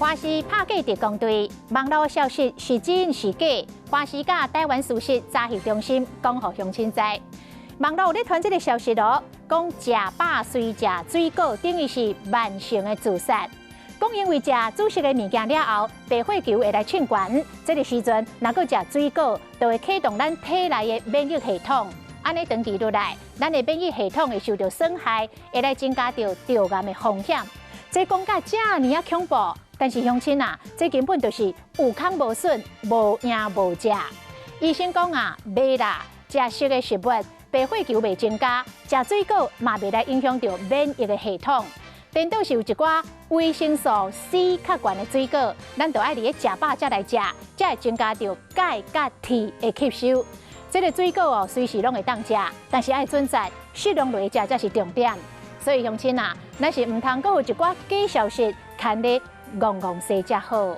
華視拍假特工隊，網路消息是真是假？華視佮台灣事實查核中心講予鄉親知。網路有咧傳這个消息囉，講食飽隨食水果，等於是慢性的自殺。講因為食煮熟的物件了後，白血球會來衝懸，這个時陣若閣食水果，就會啟動咱體內的免疫系統。按呢長期落來，咱的免疫系統會受著損害，會來增加著著癌的風險。這講甲遮爾仔恐怖，但是鄉親啊，這根本就是有空無筍，無影無跡。醫生講啊，袂啦，食熟的食物，白血球袂增加，食水果嘛袂來影響著免疫的系統。顛倒是有一寡維生素 C 較懸的水果，咱就愛佇咧食飽才來食，才會增加著鈣佮鐵的吸收。這个水果哦，隨時攏會當食，但是愛準時適量來食才是重點。所以鄉親啊，咱是毋通閣有一寡假消息，牽咧戇戇西才好。